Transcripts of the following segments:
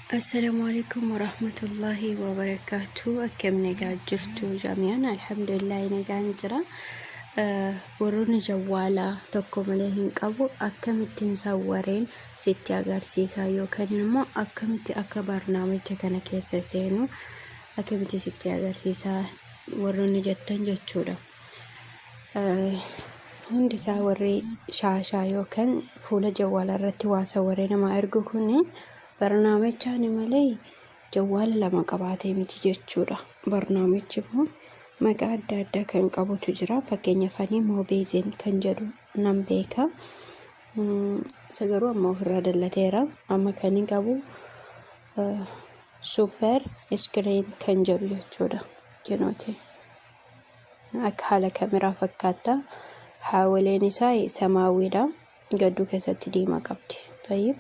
Assalaamu alaikum warahmatullahi wabarakaatu. Akkam nagaa jirtu jami'an? Alhamdulillah, nagaan jira. Warroonni jawwaalaa tokko malee hin qabu, akkamittiin sawwareen sitti agarsiisa yookaan immoo akkamitti akka barnaamicha kana keessa seenu akkamitti sitti agarsiisa warroonni jettan jechuudha. Hundi isaa warri shaashaa yookaan fuula jawwaalaa irratti waa sawwaree namaa ergu kuni barnaamichaan malee jawwaala lama qabaatee miti jechuudha. Barnaamichi immoo maqaa adda addaa kan qabutu jira. Fakkeenyaaf, ani Mobizen kan jedhu nan beeka. Isa garuu amma ofirraa dallateera. Amma kan inni qabu Super Screen kan jedhu jechuudha. Kinooti. Akka haala kameraa fakkaata. Haawaleen isaa samaawwiidha. Gadduu keessatti diimaa qabdi. Tayyib.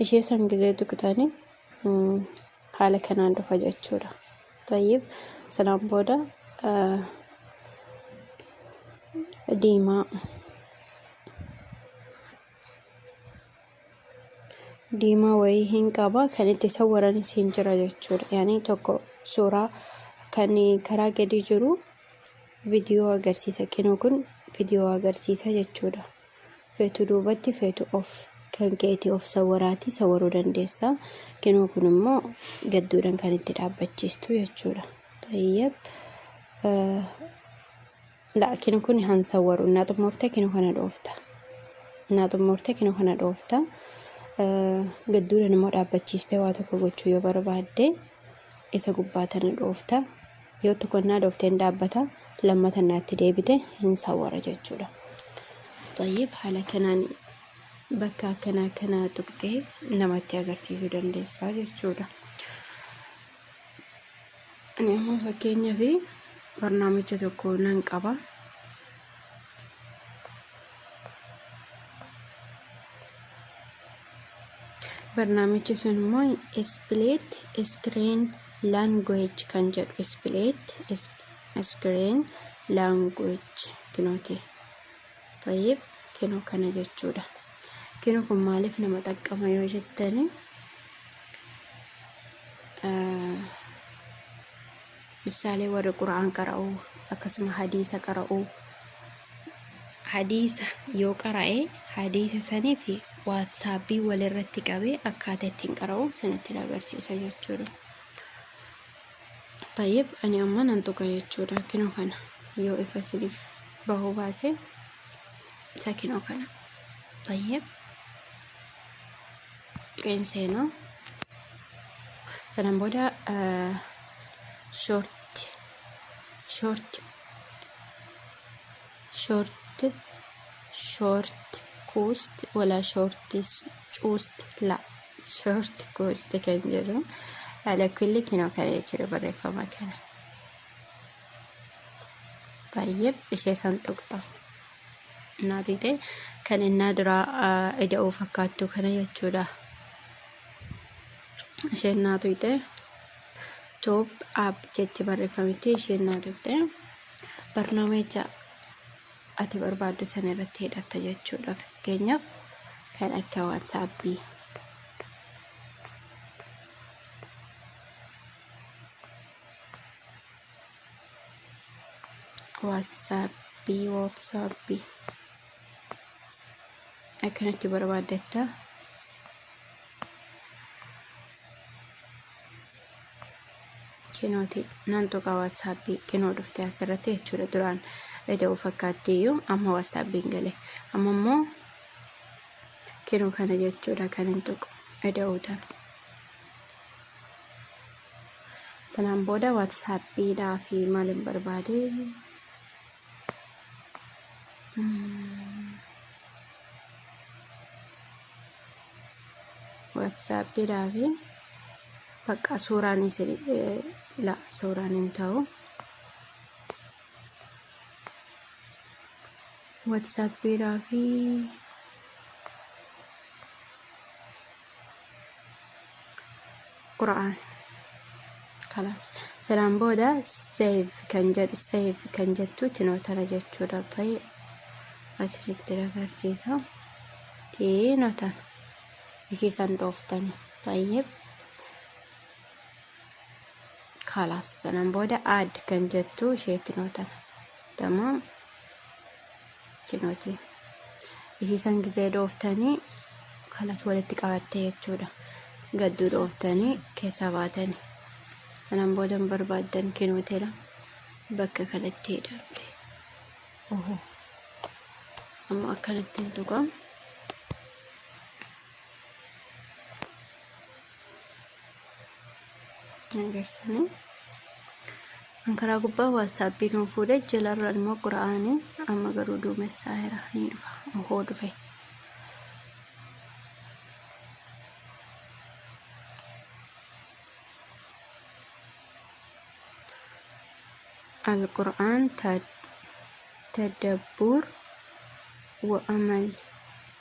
Ishee san gizee tuqxanii haala kanaan dhufa jechuudha. Tayyib. Sanaan booda diimaa diimaa wayii hin qaba, kan itti sawwaranis hin jira jechuudha. Yani tokko suuraa, kan karaa gadi jiru viidiyoo agarsiisa. Kinoo kun viidiyoo agarsiisa jechuudha. Feetu duubatti, feetu of kan keetii of sawwaraatii sawwaruu dandeessa. Kinoo kun immoo gadduudhaan kan itti dhaabbachiistu jechuudha. Tayyib. Laakiin kun han sawwaru innaa xumurte kinoo kana dhoofta. Innaa xumurte kinoo kana dhoofta. Gadduudhaan immoo dhaabbachiistee waa tokko gochuu yoo barbaadde isa gubbaa tana dhoofta. Yoo tokkonnaa dhooftee hin dhaabbata, lammata naatti deebite hin sawwara jechuudha. Tayyib, haala kanaan bakka akkanaa akkanaa tuqxee namatti agarsiisuu dandeessaa jechuudha. Ani amma fakkeenyaaf barnaamicha tokko nan qaba. Barnaamichi sun immoo Split Screen Language kan jedhu, Split Screen Language kinooti. Tayyib, kinoo kana jechuudha. Kinoo kun maaliif nama xaqqama yoo jettani, misaalee warri Qura'aan qara'u, akkasuma hadiisa qara'u, hadiisa yoo qara'e hadiisa sanii fi WhatsAppii walirratti qabee akkaataa ittiin qara'u sanitti agarsiisa jechuudha. Tayyib, ani amma nan tuqa jechuudha. Kinoo kana yoo ifa isiniif bahuu baate isa kinoo kana. Tayyib. Tuqeen seenaa. Sanaan booda short cost wala short cost la short cost kan jedhu haala kulli kinoo kana jechuudha, barreeffama kana. Tayyib, ishee san tuqxa. Naatite kan innaa duraa ida'uu fakkaattu kana jechuudha. Isheen naa tuqxe, top up jechi barreeffamitti isheen naa tuqxe, barnaamicha ati barbaaddu sana irratti hidhatta jechuudha. Fakkeenyaaf, kan akka WhatsAppii. WhatsAppii akkanatti barbaaddatta. Kinooti nan tuqa WhatsAppii, kinoo dhufte asirratti jechuudha. Duraan ida'uu fakkaatti iyyuu, amma WhatsAppiin gale. Amma immoo kinoo kana jechuudha kan hin tuqu, ida'uu tana. Sanaan booda WhatsAppiidhaa fi maaliin barbaade? WhatsAppiidhaa fi bakka suuraan isin la suuraan hin ta'u. WhatsAppiidhaa fi Qura'aan. Kalaas. Sanaan booda save kan jedhu, save kan jettu tinoo tana jechuudha. Ta'e asirratti agarsiisa. Tinoo tana. Ishii san dhooftani. Tayyib. Kalaas sanaan booda add kan jettu isheetti nootana. Tamaam kinooti. Ishii san gizee dhooftanii kalas walitti qabattee jechuudha. Gadduu dhooftanii keessaa baatanii. Sanaan booda hin barbaaddan kinootela bakka kanatti hidhamte. Oho. Amma akkanatti hin tuqa. Agartanii. An karaa gubbaa waatsaappii nuu fuudhe jalarraan immoo qura'aanii amma garuu duumessaa jira ni dhufa ohoo dhufe. Al-Qur'aan tadabbur wa amal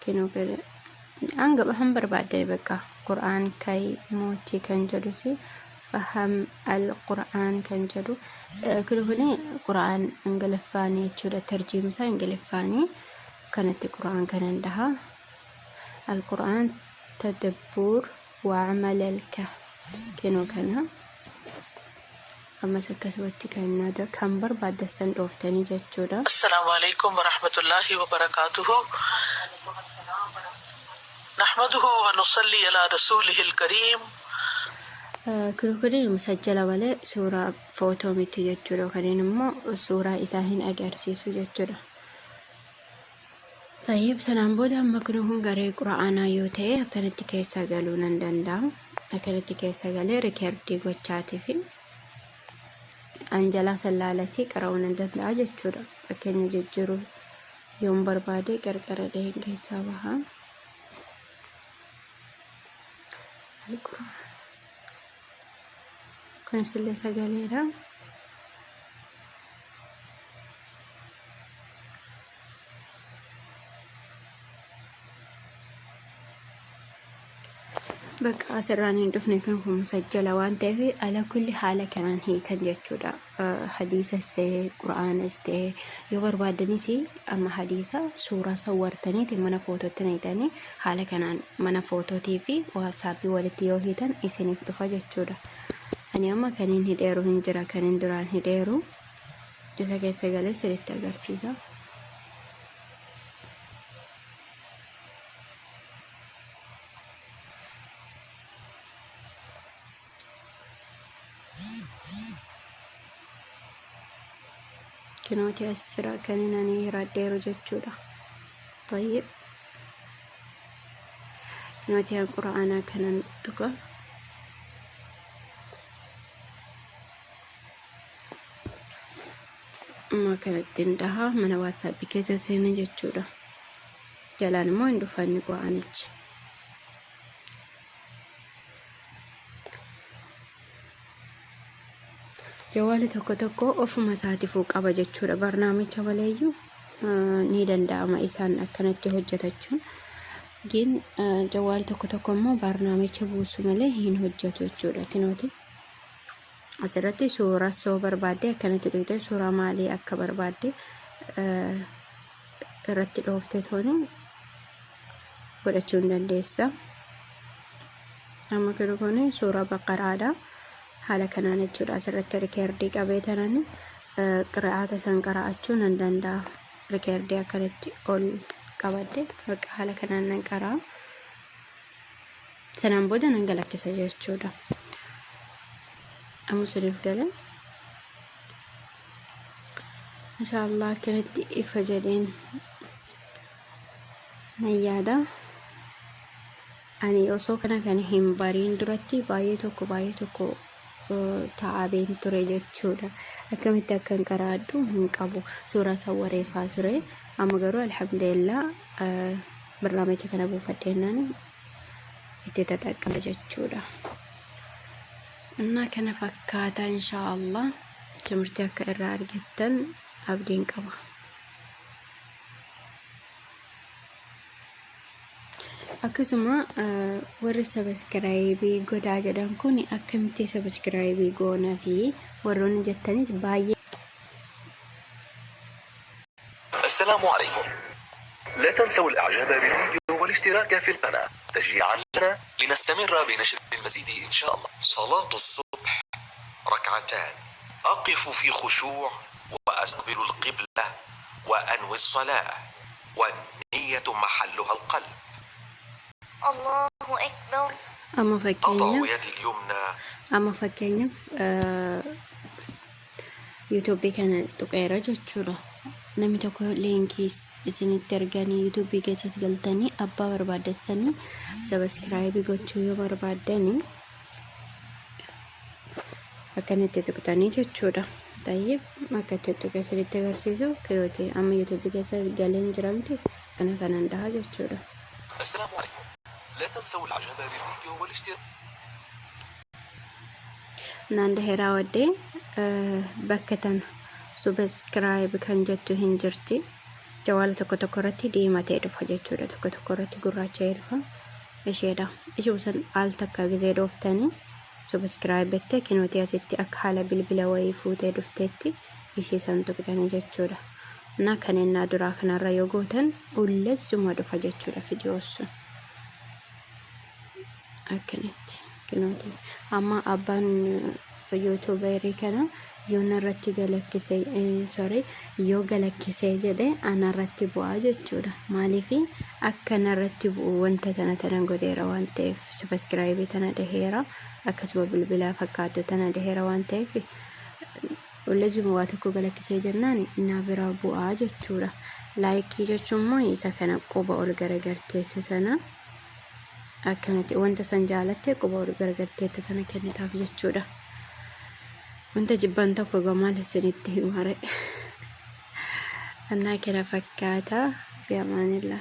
kinoo gada hanga han barbaadde bakka Qur'aan kai mootii kan jedhusi faham al-Qur'aan kan jedhu kun kuni Qur'aan Ingiliffaanii jechuudha tarjiimsa Ingiliffaanii kanatti Qur'aan kanan dhaha al-Qur'aan tadabbur wa amal al-kahf kinoo kana ammas akkasumatti kan kan barbaaddan san dhooftanii jechuudha. السلام عليكم ورحمة الله وبركاته نحمده ونصلي على رسوله الكريم Kun kun musajjala malee suuraa footoo miti jechuudha. Yookaan immoo suuraa isaa hin agarsiisu jechuudha. Tayyib sanaan booda amma kun kun garee qura'aanaa yoo ta'e akkanatti keessa galuu nan danda'a. Akkanatti keessa galee rikeerdii gochaatii fi anjalaa sallaalatii qara'uu nan danda'a jechuudha. Fakkeenya jijjiiruu yoon barbaade qarqara dhaheen keessaa baha. Alquraan. Kunis illee sagaleedha. Bakka asirraan hin dhufne kan kun musajjala waan ta'eef ala kulli haala kanaan hiikan jechuudha. Hadiisas ta'e qura'aanas ta'e yoo barbaadanis amma hadiisa suuraa sawwartaniiti mana footootti naqxanii haala kanaan mana footootii fi waatsaappii walitti yoo hiitan isiniif dhufa jechuudha. Ani amma kaniin hidheeru hin jira kaniin duraan hidheeru isa keessa galee sirriitti agarsiisa. Kinooti as jira kan ani hiradheeru jechuudha. Tayyib. Kinooti an qura'aanaa kanan tuqa. Amma kanatti hin dhaha mana waatsaappii keessa seena jechuudha. Jalaan immoo hin dhufanni qura'aanichi. Jawaali tokko tokko ofuma isaatifuu qaba jechuudha. Barnaamicha maleeyyuu ni danda'ama isaan akkanatti hojjetachuun. Gin jawaali tokko tokko immoo barnaamicha buusu malee hin hojjetu jechuudha. Kinooti asirratti suuraa soo barbaadde akkanatti tuqxee suuraa maalii akka barbaadde irratti dhooftee tooni godhachuu hin dandeessa. Amma kun kun suuraa baqaraadha. Haala kanaan jechuudha asirratti rikeerdii qabee tanan qira'aata san qara'achuu nan danda'a. Rikeerdii akkanatti ol qabadde bakka haala kanaan nan qara'a. Sanaan booda nan galakkisa jechuudha. Amma isiniif galee. Inshaallah akkanatti ifa jedheen nan yaada. Ani osoo kana kan hin bariin duratti baay'ee tokko taa'abeen ture jechuudha. Akkamitti akkan qaraadhu hin qabu. Suuraa san wareefaa ture. Amma garuu alhamdulillah barnaamicha kana buufadheennaan itti taxaqqama jechuudha. Innaa kana fakkaata inshaallah timirtii akka irraa argattan abdiin qaba. Akkasuma warri sabiskiraayibii godhaa jedhan kun akkamitti sabiskiraayibii goona fi warroonni jettanis baay'ee السلام عليكم لا تنسوا الإعجاب بالفيديو والاشتراك في القناة تشجيعا لنا لنستمر بنشر المزيد إن شاء الله. صلاة الصبح. ركعتان. أقف في خشوع وأستقبل القبلة وأنوي الصلاة، والنية محلها القلب. الله أكبر. Amma أضع fakkeenyaaf يدي اليمنى amma fakkeenyaaf yuutuubii kana tuqeera jechuudha. Namni tokko liinkii isinitti erganii yuutuubii keessatti galtanii abbaa barbaaddessanii subscribe gochuu yoo barbaaddanii akkanatti tuqxanii jechuudha. Tayyib, akka itti tuqee isinitti agarsiisu kirooti amma yuutuubii keessa galeen jiramti kana kanan dhaha jechuudha. السلام عليكم. لا تنسوا الاعجاب بالفيديو والاشتراك. Naan daheeraa waddee bakka tana subscribe kan jettu hin jirti. Jawaala tokko tokko irratti diimatee dhufa jechuudha. Tokko tokko irratti gurraacha'ee dhufa. Isheedha. Ishuma san al takka gizee dhooftanii subscribe jettee kinootii asitti akka haala bilbila wayii fuutee dhufteetti ishee san tuqxanii jechuudha. Na kan innaa duraa kanarra yoo gootan ulleessuma dhufa jechuudha viidiyoon sun. Akkanatti kinooti amma abbaan yuutuubarii kana yoo narratti galakkisee, sorry, yoo galakkisee jedhe anarratti bu'aa jechuudha. Maaliif akka narratti bu'u wanta tana tana godheera waan ta'eef, subscribe tana dhaheera, akkasuma bilbilaa fakkaatu tana dhaheera waan ta'eef, wallazuma waa tokko galakkisee jennaan na bira bu'aa jechuudha. Like jechuun immoo isa kana quba ol garagarteetu tana akkanatti wanta san jaalatte quba ol garagarteetu tana kennitaaf jechuudha. Wanta jibban tokko gamaal isinitti himare. Annaa kana fakkaata. Fi amaanillah.